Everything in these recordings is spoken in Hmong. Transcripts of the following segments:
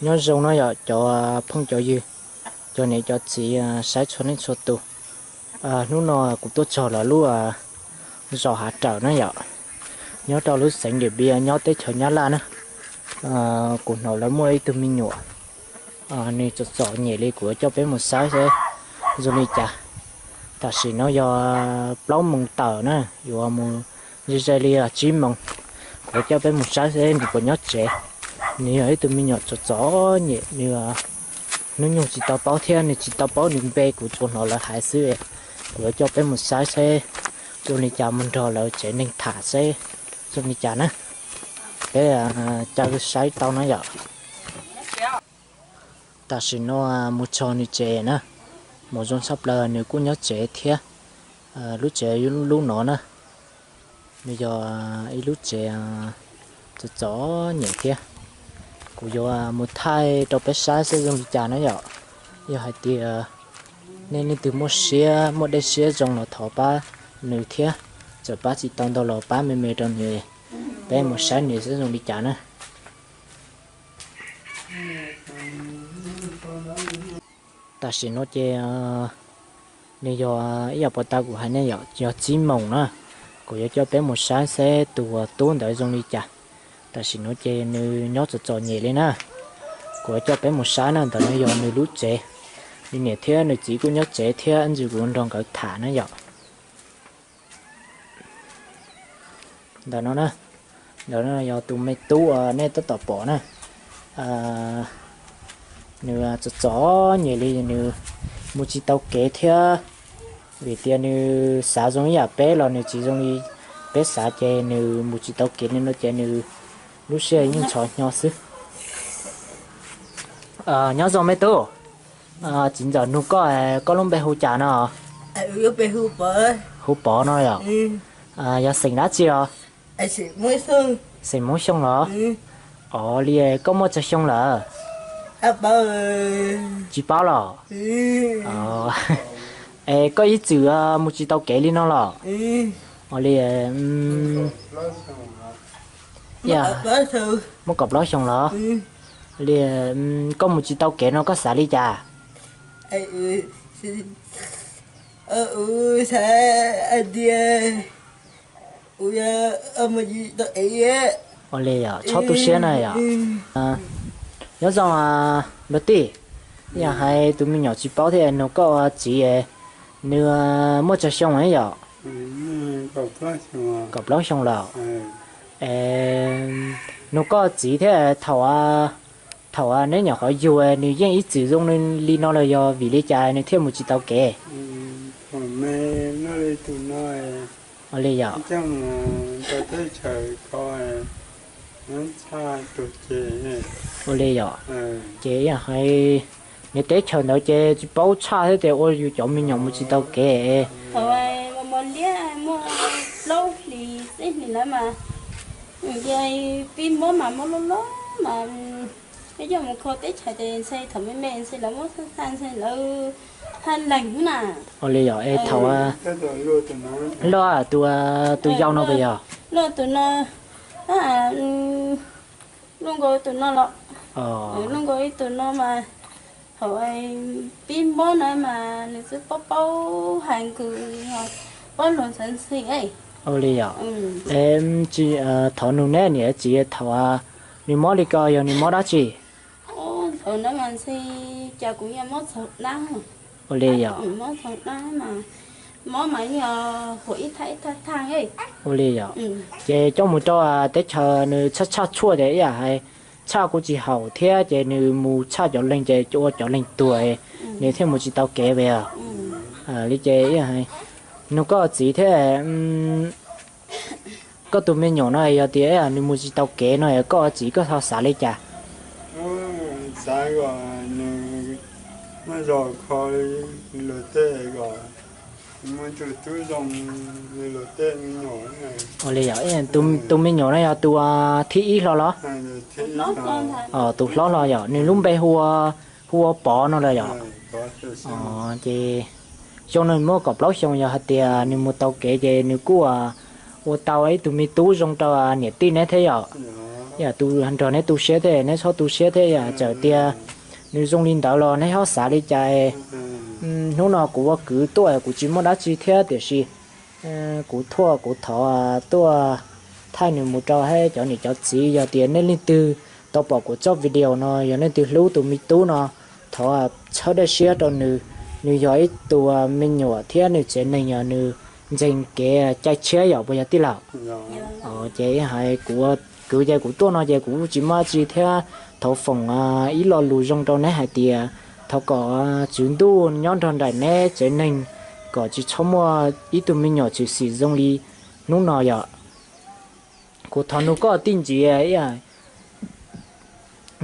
Nyob zoo no yom cov phooj cov ywg, cov niam cov txiv saib txhua leej txhua tus. Hnub no kuv tuaj txog lawv lub zos Hav Rawm na yom, nyob rau lub xeev Diam Npiab nyob teb chaws Nyab Laj na. Kuv hnov lawv muaj ib tug me nyuam, nws txom txom nyem li, kuv yuav coj peb mus saib seb zoo li cas. Tam sim no yog plaub moos tawm na, yuav mus ze ze li tsib moos. Kuv yuav coj peb mus saib seb nws puas nyob tsev. Nws yog ib tug me nyuam txom txom nyem, nws hnub nyoog tsis tau paub thiab nws tsis tau paub nws npe, kuv tsuas hnov lawv hais xwb. Kuv yuav coj peb mus saib seb zoo li cas, mus nrog lawv tsev neeg tham seb zoo li cas na. Peb caw saib tau na yom. Tam sim no mus txog nws tsev na, mus zoo tshaj plaws nws kuj nyob tsev thiab. Lub tsev lub no na, nws yog ib lub tsev txom txom nyem thiab. Kuv yuav mus thaij rau peb saib seb zoo li cas na yom. Yog hais tias nej leej twg muaj siab muaj dej siab zoo los thov pab nws thiab, txawm pab tsis tau ntau los pab me me rau nws. Peb mus saib nws seb zoo li cas na. Tam sim no ces nws yog ib yam puas tau kuv hais nej yom, yog tsib moos na. Kuv yuav coj peb mus saib seb tus tub ntawd zoo li cas. Tam sim no ces nws nyob txom txom nyem li na. Kuv yuav coj peb mus saib na, ntawm no yog nws lub tsev. Nws niam thiab nws txiv kuj nyob tsev thiab, ntsis kuv nrog nkawd tham na yom. Ntawm no na, ntawm no yog tus me tub uas nej tab tom pom na. Nws txom txom nyem li, nws mus tsis tau kev thiab. Vim tias nws xav zoo ib yam peb los nws tsis zoo li peb xav, ces nws mus tsis tau kev li no ces nws lub siab yeej ntxhov hnyo xwb. Nyob zoo me tub, txiv ntxawm nug koj, koj lub npe hu cas no? Hu Pov no yom? Yog xeem dab tsi os? Xeem Hmoob Xyooj los? Ua li koj muaj tsawg xyoo lawm? Tsis paub los? Es koj ib txwm mus tsis tau kev li no los? Ua li muaj kaum plaub xyoo los? Li koj mus tsis tau kev no koj xav li cas? Ua li yom, txhob tu siab na yom. Nyob zoo npawg tij, yog hais tus me nyuam tsis paub thiab, nug koj ua txiv, nws muaj tsawg xyoo yom? Kaum plaub xyoo lawm. Nug koj txiv thiab, thaum, thaum neb nyuam qhuav yug nws yeej ib txwm zoo li no los yog vim li cas nws thiaj mus tsis tau kev? Ua li yom. Ua li yom. Ces yog hais nws teb chaws ntawd ces tsis paub tshaj thiab tias ua yus cov me nyuam mus tsis tau kev. Thaum mos mos liab muaj plaub hlis xib hlis lawm mas, ces pib mob mas mob loj loj mas, peb coj mus kho teb chaws ces ntshe thaum me me ntshe lawv muab xa xa ntshe lawv haj leeg na. Ua li yom, es thaum loj tus, tus yau no puas yog? Loj tus no, loj nkaus tus no los, loj nkaus ib tus no mas, thaum pib mob na mas nws twb paub paub hais nkaus, paub luag ntxhi ntxhi. Ua li yom. Es thov nug neb niam txiv thaum nws mob li ko yog nws mob dab tsi? Thaum ntawd mas ntshe cas kuv yog mob txhaum dab. Ua li yom. Mob txhaum dab mas, mob mas yog huam ib thaj ib thaj thaj. Ua li yom. Ces coj mus rau teb chaws nws tshaj tshaj tshuaj ces ib yam hais tshaj kuj tsis haum thiab ces nws mus tshaj cov leeg ces ua cov leeg tuag, nws thiaj mus tsis tau kev puas yog? Li ces ib yam hais nug koj txiv thiab, koj tus me nyuam no yog tias nws mus tsis tau kev no koj txiv koj ho xav li cas? Xav kom nws muaj zog kho li luag tej, kom muaj tus tub zoo li luag tej me nyuam. Ua li yom, tus me nyuam no yog tus thib ib hlo los? Tus hlob hlo yom, nws lub npe hu ua, hu ua Pov no los yom? Ces xyoo no muaj kaum plaub xyoo, yog hais tias nws mus tau kev ces nws kuj ua tau ib tug me tub zoo rau niam tij neb thiab yom? Yam tus nrog neb tu siab thiab neb txhob tu siab thiab, yam txawm tias nws zoo li ntawd los neb txhob xav li cas. Hnub no kuv ua kwv tuaj kuv tsis muaj dab tsi thiab, tiam sis kuv thuaj kuv thov tuaj thaij nws mus rau cov niam cov txiv. Yog tias nej leej twg tau pom kuv txoj video no, yog leej twg hlub tus me tub no, thov txhawb dej siab rau nws. Nws yog ib tug me nyuam thiab nws tsev neeg yog nws ntseeg kev cai tshiab yom, puas yog tij laug? Ces hais kuv, kwv ces kuv tuaj no ces kuv tsis muaj dab tsi thiab thov foom ib lo lus zoo rau neb hais tias thov kom Tswv Ntuj nyob nrog nraim neb tsev neeg, kom tsis txhob muaj ib tug me nyuam tshwm sim zoo li hnub no yom. Kuv thov nug koj tij ntsis,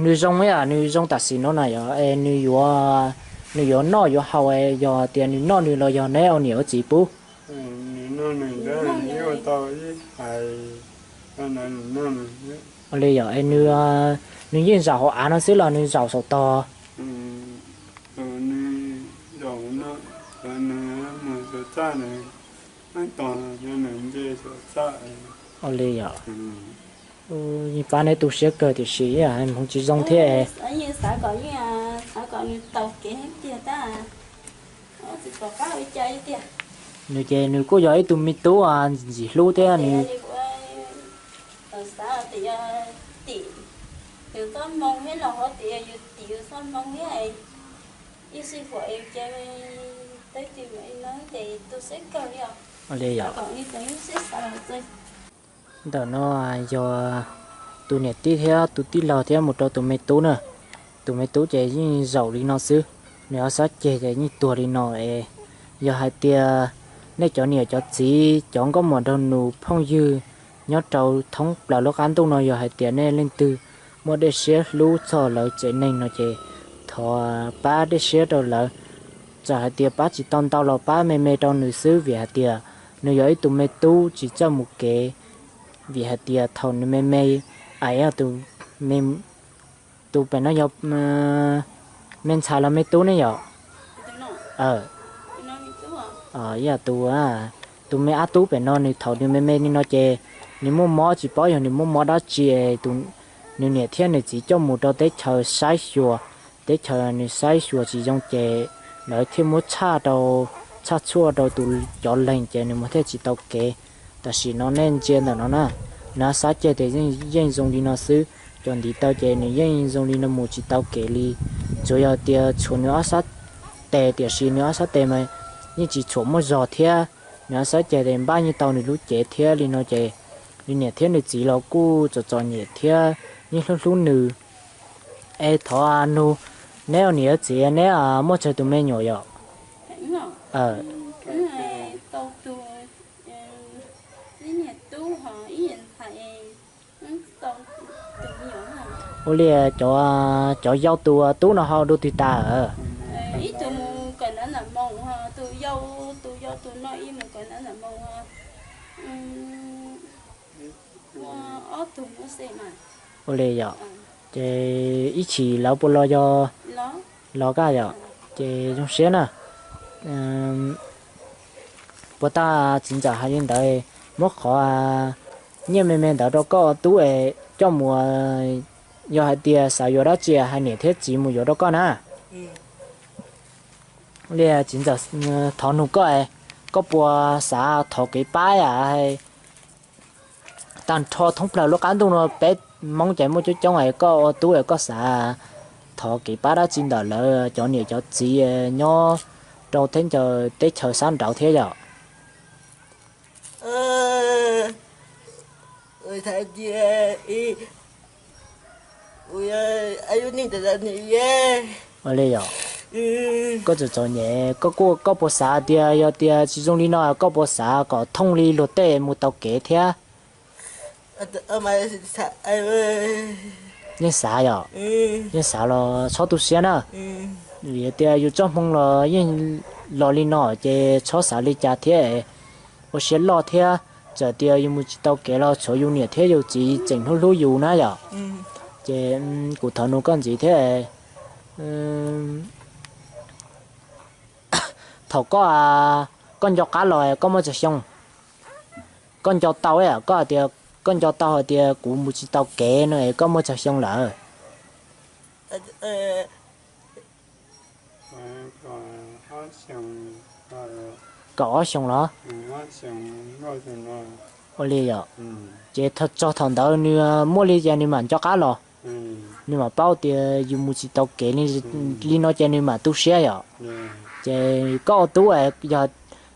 nws zoo, nws zoo tam sim no na yog nws yuav, nws yuav noj yuav haus, yog tias nws noj nws los yog neb ua niam ua txiv pub? Ua li yog nws yeej zaum hauv av no xwb los nws zaum saum tog? Ua li yog, yeej pab neb tu siab kawg tiam sis hmoov tsis zoo thiab. Nws ces nws kuj yog ib tug me tub ntxim hlub thiab nws li yog. Ntawm no yog tus niam tij thiab tus tij laug thiab mus rau tus me tub na. Tus me tub ces yeej zaum li no xwb, nws ob sab ceg ces yeej tuag li no es. Yog hais tias nej cov niam cov txiv cov nkauj muam nraug nus phooj ywg nyob rau thoob plaws lub qab ntuj no, yog hais tias nej leej twg muaj dej siab hlub txog lawv tsev neeg no ces thov pab dej siab rau lawv. Txawm hais tias pab tsis tau ntau los pab me me rau nws xwb, vim hais tias nws yog ib tug me tub tsis txawj mus kev. Vim hais tias thaum nws me me, tus pem no yog me ntxhais los me tub ne yom? Tus me ab tub pem no nws thaum nws me me li no ces nws muaj mob tsis paub yog nws muaj mob dab tsi, nws niam thiab nws txiv coj mus rau teb chaws saib xyuas, teb chaws nws saib xyuas tsis zoo ces lawv thiaj muab tshaj rau, tshaj tshuaj rau tus cov leeg ces nws mus thiaj tsis tau kev. Tam sim no nej ntsia ntawm no na, nws ob sab ceg ces yeej zoo li no xwb, cov ntiv taw ces nws yeej zoo li no mus tsis tau kev li. Tsuas yog tias tshuav nws ob sab tes, tiam sis nws ob sab tes mas yeej tsis tshua muaj zog thiab. Nws ob sab ceg ces npaj yeej tau nws lub cev thiab li no ces nws niam thiab nws txiv los kuj txom txom nyem thiab yeej hlub hlub nws. Es thov nug neb ua niam ua txiv neb muaj tsawg tus me nyuam yom? Ua li cov, cov yau tus tub no ho dua twg tas? Ua li yom, ces ib chim lawv puas los yog? Los kaj yom, ces zoo siab na. Puas tas txiv ntxawm hais li ntawd, muab qhov nyiaj me me ntawd rau koj tub es coj mus, yog hais tias xav yuav dab tsi hais niam thiab txiv mus yuav rau koj na. Li txiv ntxawm thov nug koj, koj puas xav thov kev pab? Tag nrho thoob plaws lub qab ntuj no peb Hmoob ces muaj coob coob es koj ua tub es koj xav thov kev pab dab tsi ntawm lawv cov niam cov txiv nyob rau teb chaws, teb chaws sab nraud thiab yom? Ua li yom, koj txom txom nyem, koj puas xav tias yog tias tsis zoo li no koj puas xav kom thooj li luag tej mus tau kev thiab? Yeej xav yom, yeej xav los txhob tu siab na. Vim tias yus txoj hmoo los yeej los li no ces txhob xav li cas thiab. Ua siab loj thiab, txawm tias yus mus tsis tau kev los tshuav yus niam thiab yus txiv tseem hlub hlub yus na yom. Ces kuv thov nug koj ntxiv thiab, thaum koj, koj nco qab los koj muaj tsawg xyoo? Koj nco tau koj hais tias Koj nco tau hais tias kuv mus tsis tau kev no es koj muaj tsawg xyoo lawm? Kaum ob xyoos los? Ua li yom. Ces txog thaum ntawd nws muaj li cas nws mam nco qab los? Nws mam paub tias yus mus tsis tau kev li no ces nws mam tu siab yom. Ces koj ua tub, yog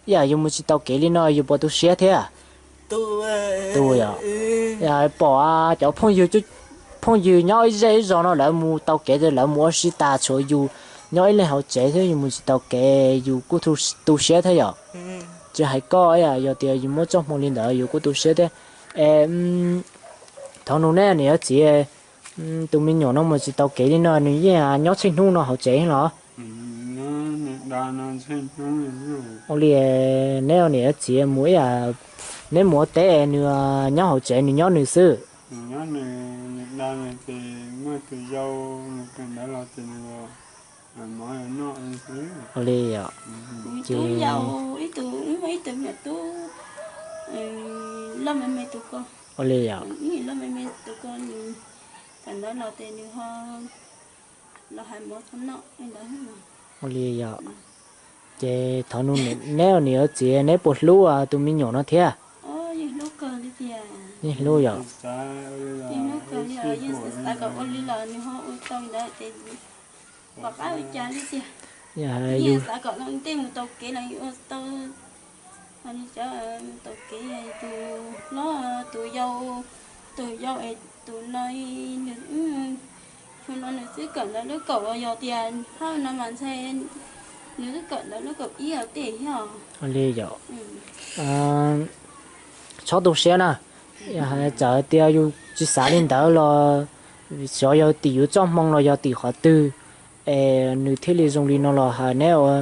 ib yam yus mus tsis tau kev li no yus puas tu siab thiab? Tu yom. Pom cov phooj ywg nyob ib zej ib zos no lawv mus tau kev, lawv mus ua si tas tshuav yus nyob ib leeg hauv tsev thiab yus mus tsis tau kev yus kuj tu siab thiab yom. Tsis hais koj, yog tias yus muaj txoj hmoo li ntawd yus kuj tu siab thiab. Es thov nug neb niam txiv, tus me nyuam no mus tsis tau kev li no nws yeej nyob tsheej hnub no hauv tsev los? Ua li neb niam txiv mus ib yam, neb mus ua teb nws nyob hauv tsev nws nyob nws xwb? Ua li yom. Ces ib tug, ib tug me tub loj me me tus ko. Ua li yom. Tus ko nws tam ntawd los ces nws ho los hais mov qhov no li ntawd. Ua li yom. Ces thov nug neb niam txiv neb puas hlub tus me nyuam no thiab? Yeej hlub yom. Yeej hlub kawg li, yeej xav kom ua li los nws ho ua tau ntawd ces pom qab ua cas li tiag. Yeej xav kom tej mus tau kev los ua tau, ho li cov mus tau kev tus hlob tus yau, tus yau es tus no, nws, tus no nws twb kawm ntawv lub kaum, yog tias hab no mas ntshai nws twb kawm ntawv lub kaum ib os tej thiab. Li yom. Txhob tu siab na. Txawm hais tias yus tsis xav li ntawd los xyov yog tim yus txoj hmoo los yog tim qhov twg es nws thiaj li zoo li no los hais neb ua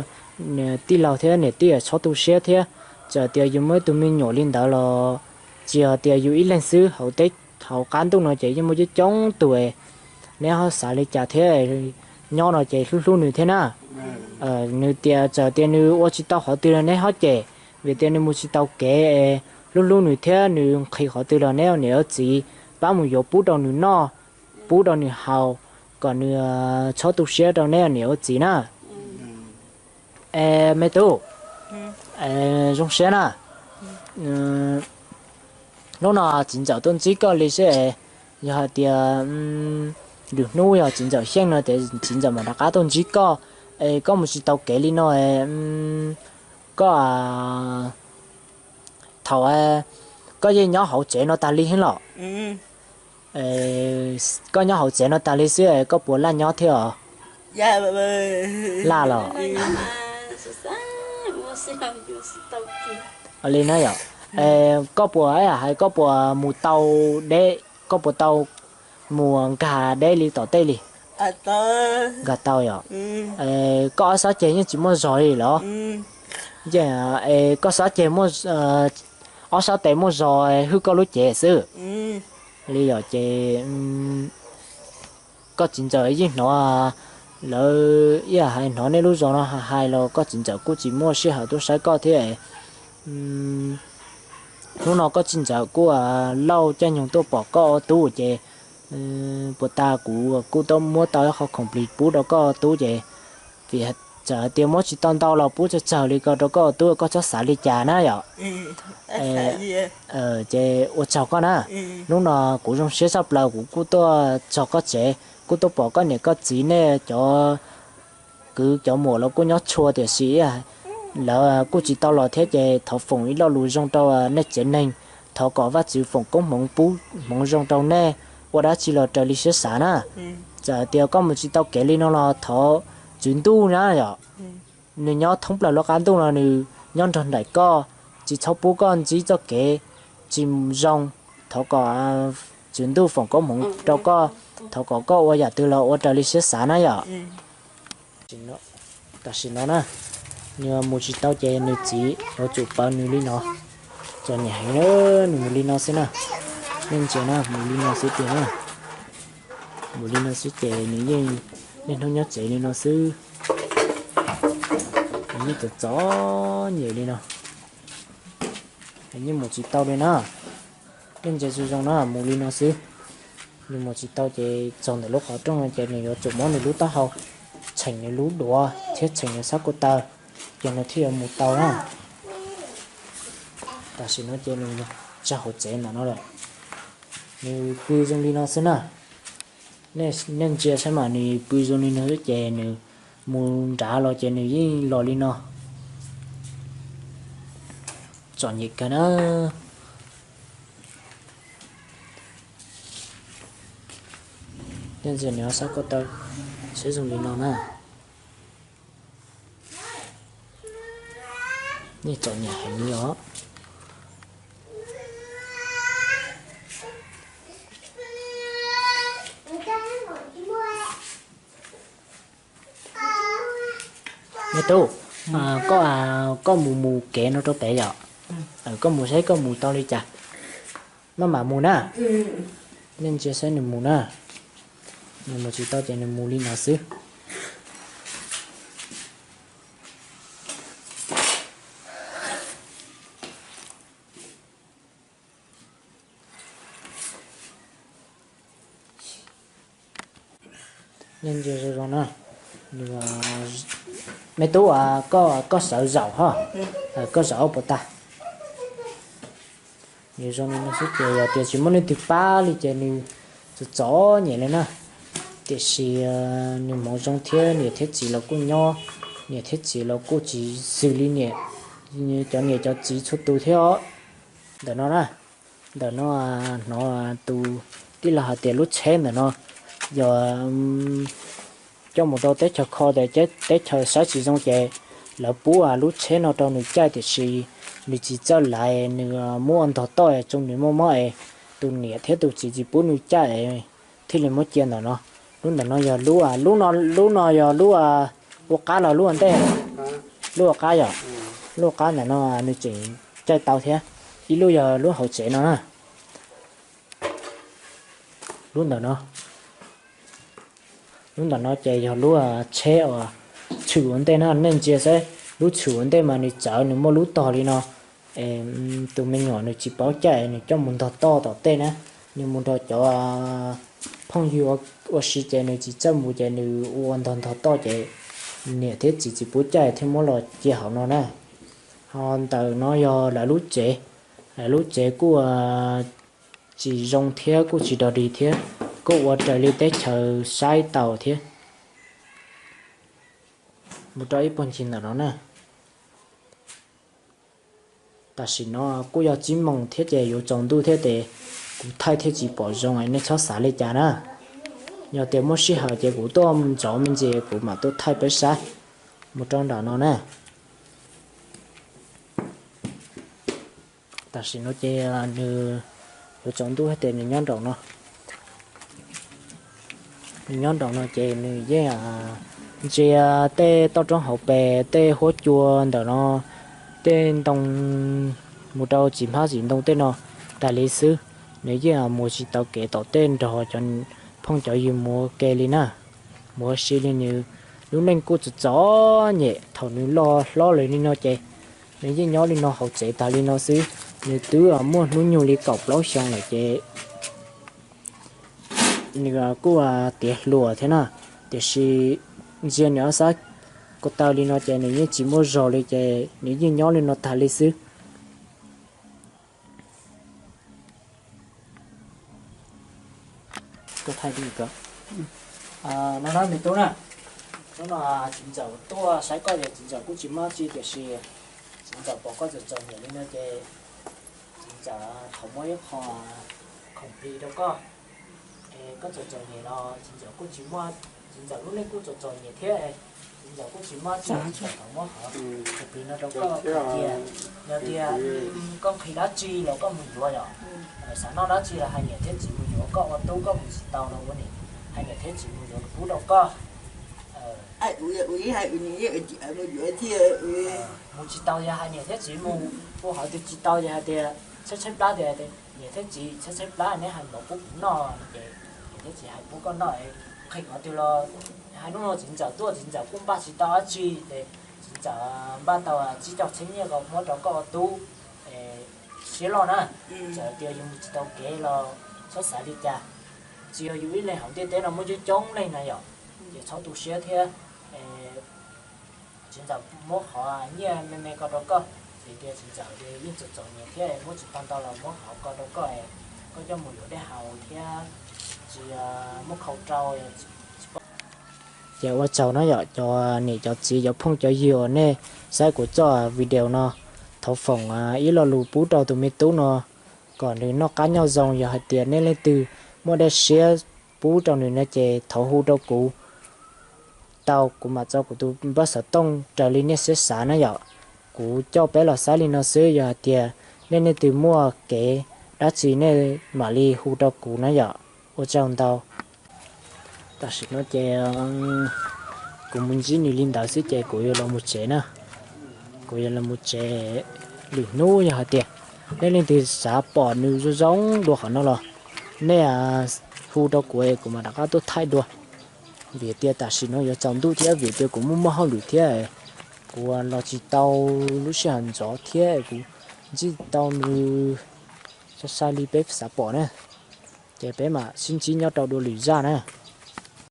tij laug thiab niam tij txhob tu siab thiab. Txawm tias yus muaj ib tug me nyuam li ntawd los tsis yog tias yus ib leeg xwb, hauv teb hauv qab ntuj no ces yeej muaj coob coob tus, neb ho xav li cas thiab, nyob no ces hlub hlub nws thiab na. Nws tias txawm tias nws ua tsis tau qhov twg los neb ho cem, vim tias nws mus tsis tau kev, hlub hlub nws thiab nws nqhis qhov twg los neb niam txiv pab mus yuav pub rau nws noj, pub rau nws haus, kom nws txhob tu siab rau neb niam txiv na. Es me tub, zoo siab na. Hnub no txiv ntxawm tuaj ntsib koj li seb, yog hais tias lwm hnub yog txiv ntxawm xyeej no ces txiv ntxawm mam rov qab tuaj ntsib koj. Es koj mus tsis tau kev li no, koj, thaum koj yeej nyob hauv tsev no tag li heev los? Koj nyob hauv tsev no tag li xwb koj puas laj nyob thiab os? Laj los? Li na yom. Koj puas hais koj puas mus tau deb, koj puas tau mus nkag deb li tom tej li? Nkag tau yom. Koj ob sab ceg yeej tsis muaj zog li los? Koj sab ceg, ob sab tes muaj zog hwj koj lub cev xwb. Li yom ces koj txiv ntxawm yeej hnov lawv ib yam hais hnov nej lub zos no hais los koj txiv ntxawm kuj tsis muaj sij hawm tuaj saib koj thiab. Hnub no koj txiv ntxawm kuj lauj caij nyoog tuaj pom koj ua tub ces puas tas kuv kuj tau muab tau ib qho khoom plig pub rau koj ua tub ces vim txawm hais tias muab tsis tau ntau los pub tsawg tsawg li ko rau koj ua tub koj txhob xav li cas na yom. Ces ua tsaug koj na. Hnub no kuv zoo siab tshaj plaws kuv kuj tuaj txog koj tsev, kuj tuaj pom koj niam koj txiv nej cov kwv cov muam los kuj nyob tshua tiam sis lawv kuj tsis tau los thiab ces thov foom ib lo lus zoo rau nej tsev neeg, thov kom Vajtswv foom koob hmoov pub hmoov zoo rau nej ua dab tsi los raws li siab xav na. Txawm tias koj mus tsis tau kev li no los thov Tswv Ntuj na yom, nws nyob thoob plaws lub qab ntuj no nws nyob nrog nraim koj, tsis txhob pub koj ntsib txoj kev tsis zoo. Thov kom Tswv Ntuj foom koob hmoov rau koj, thov kom koj ua yam twg los ua raws li siab xav na yom. Tam sim no na, nws mus tsis tau ces nws txiv yuav tsum paws nws li no. Txom nyem heev na, nws mus li no xwb na. Nej ntsia na, mus li no xwb tiag na. Mus li no xwb ces nws yeej, niaj hnub nyob tsev li no xwb. Nws yeej txom txom nyem li no, yeej mus tsis tau li na. Nej ntsia zoo zoo na, mus li no xwb. Nws mus tsis tau ces txog ntawm lub qhov rooj no ces nws yuav tsum muab nws lub taub hau, txheem nws lub duav thiab txheem nws sab ko taw, ces nws thiaj yuav mus tau na. Tam sim no ces nws tsa hauv tsev ntawm no lawm. Nws pw zoo li no xwb na. Nej ntsia saib mas nws pw zoo li no xwb ces nws mus nrad los ces nws yeej los li no. Txom nyem kawg na. Nej ntsia nws sab ko taw, sab zoo li no na. Nej txom nyem heev li os. Me tub, koj, koj mus mus kev no rau pem yom. Koj mus saib koj mus tau li cas. Maj mam mus na. Nej ntsia saib nws mus na. Nws mus tsis tau ces nws mus li no xwb. Nej ntsia zoo zoo na. Me tub, koj, koj sawv zaum ho. Koj zaum ob puas tag. Nws zoo li no xwb ces yog tias tsis muaj leej twg pab li ces nws txom txom nyem li na. Tiam sis nws hmoov zoo thiab niam thiab txiv los kuj nyob, niam thiab txiv los kuj tsis xws li niam, cov niam cov txiv txhua tus thiab os. Ntawm no na, ntawm no hnov tus tij laug hais tias lub tsheb ntawm no yog coj mus rau teb chaws kho, teb chaws saib tsis zoo ces lawv pub lub tsheb no rau nws caij tiam sis nws tsis txawj laiv, nws muab ua ntog toj es tsoo nws mob mob es tus niam thiab tus txiv tsis pub nws caij es thiaj li muab cia ntawm no. Lub ntawm no yog lub, lub no, lub no yog lub ua qab los lub ua ntej? Lub ua qab yom. Lub ua qab ntawm no nws tseem caij tau thiab. Ib lub yog lub hauv tsev no na. Lub ntawm no, lub ntawm no ces yog lub tsheb uas tshwm ua ntej na. Nej ntsia saib, lub tshwm ua ntej mas nws txawv, nws muaj lub tog li no. Tus me nyuam nws tsis paub caij nws coj mus ntog toj tom tej na. Nws mus nrog cov phooj ywg ua si ces nws tsis txawj mus ces nws ua ntog ntog toj ces niam thiab txiv tsis pub caij thiaj muab los cia hauv no na. Ho ntawm no yog lawv lub tsev, lawv lub tsev kuj tsis zoo thiab kuj tsis dog dig thiab, kuj ua raws li teb chaws saib tau thiab. Mus rau ib puag ncig ntawm no na. Tam sim no kuj yog tsib moos thiab ces yuav tsaus ntuj thiab ces kuv thaij thiaj tsis pom zoo, nej txhob xav li cas na. Yog tias muaj sij hawm ces kuv tuaj ntxov me ntsis kuv mam tuaj thaij peb saib. Mus rau nram no na. Tam sim no ces nws yuav tsaus ntuj thiab ces nws nyob nraum no. Nws nyob nraum no ces nws yeej ntsia tej toj roob hauv pes, tej huab cua ntawm no, tej ntoo mus rau txiv hmab txiv ntoo tej no tas li xwb. Nws yeej mus tsis tau kev tom tej nrog cov phooj cov ywg mus ua ke li na. Mus ua si li nws lub neej kuj txom txom nyem. Thaum nws loj hlob lawm li no ces nws yeej nyob li no hauv tsev tas li no xwb. Nws twb muaj hnub nyoog li kaum plaub xyoo lawm ces nws kuj tiav hluas thiab na, tiam sis ntsia nws ob sab ko taw li no ces nws yeej tsis muaj zog li ces nws yeej nyob li no tag li xwb. No na me tub na, hnub no txiv ntxawm tuaj saib koj ces txiv ntxawm kuj tsis muaj dab tsi tiam sis txiv ntxawm pom koj txom txom nyem li no ces txiv ntxawm thov muab ib qho khoom plig rau koj. Es koj txom txom nyem los txiv ntxawm kuj tsis muaj, txiv ntxawm lub neej kuj txom txom nyem thiab, txiv ntxawm kuj tsis muaj dab tsi, txiv ntxawm thov muab qhov khoom plig no rau koj cia. Yog tias koj nqhis dab tsi los koj mus yuav yom, xav noj dab tsi los hais niam thiab txiv mus yuav, koj ua tub koj mus tsis tau no ua niam, hais niam thiab txiv mus yuav pub rau koj. Mus tsis tau yog hais niam thiab txiv mus, ua qhov twg tsis tau yog hais tias tshaib tshaib plab tias niam thiab txiv tshaib tshaib plab neb hais npaum pub kuv noj no ces niam thiab txiv hais pub koj noj. Nqhis qhov twg los hais hnub no txiv ntxawm tuaj txiv ntxawm kuj npaj tsis tau dab tsi ces txiv ntxawm npaj tau tsib caug txhiab nyiaj ko muab rau koj ua tub. siab loj na. Txawm tias yus mus tsis tau kev los txhob xav li cas, tsis yog yus ib leeg hauv ntiaj teb no muaj coob coob leej na yom, ces txhob tu siab thiab. Txiv ntxawm muab qhov nyiaj me me ko rau koj, vim tias txiv ntxawm yeej txom txom nyem thiab, muab tsis tau ntau los muab qhov ko rau koj, koj coj mus yuav dej haus thiab, tsis muab khau rau. Ces ua tsaug na yom, cov niam cov txiv cov phooj cov ywg uas nej saib kuv txoj video no, thov foom ib lo lus pub rau tus me tub no kom nws noj qab nyob zoo. Yog hais tias nej leej twg muaj dej siab pub rau nws no ces thov hu rau kuv tau, kuv mam tso kuv tus npawb xov tooj raws li nej siab xav na yom. Kuv coj peb los saib li no xwb, yog hais tias nej leej twg muaj kev dab tsi nej mam li hu rau kuv na yom. Ua tsaug ntau. Tam sim no ces kuv mus ntsib nws li ntawd xwb ces kuv yuav los mus tsev na. Kuv yuav los mus tsev. Lwm hnub yog hais tias nej leej twg xav pom nws zoo zoo dua qhov no los nej hu rau kuv, kuv mam rov qab tuaj thaij dua. Vim tias tam sim no yuav tsaus ntuj thiab vim tias kuv muaj muaj hauj lwm thiab, kuv los tsis tau lub sij hawm ntxov thiab kuv ntsib tau nws sai sai li peb xav pom na. Ces peb mam sib ntsib nyob rau dua lwm zaj na.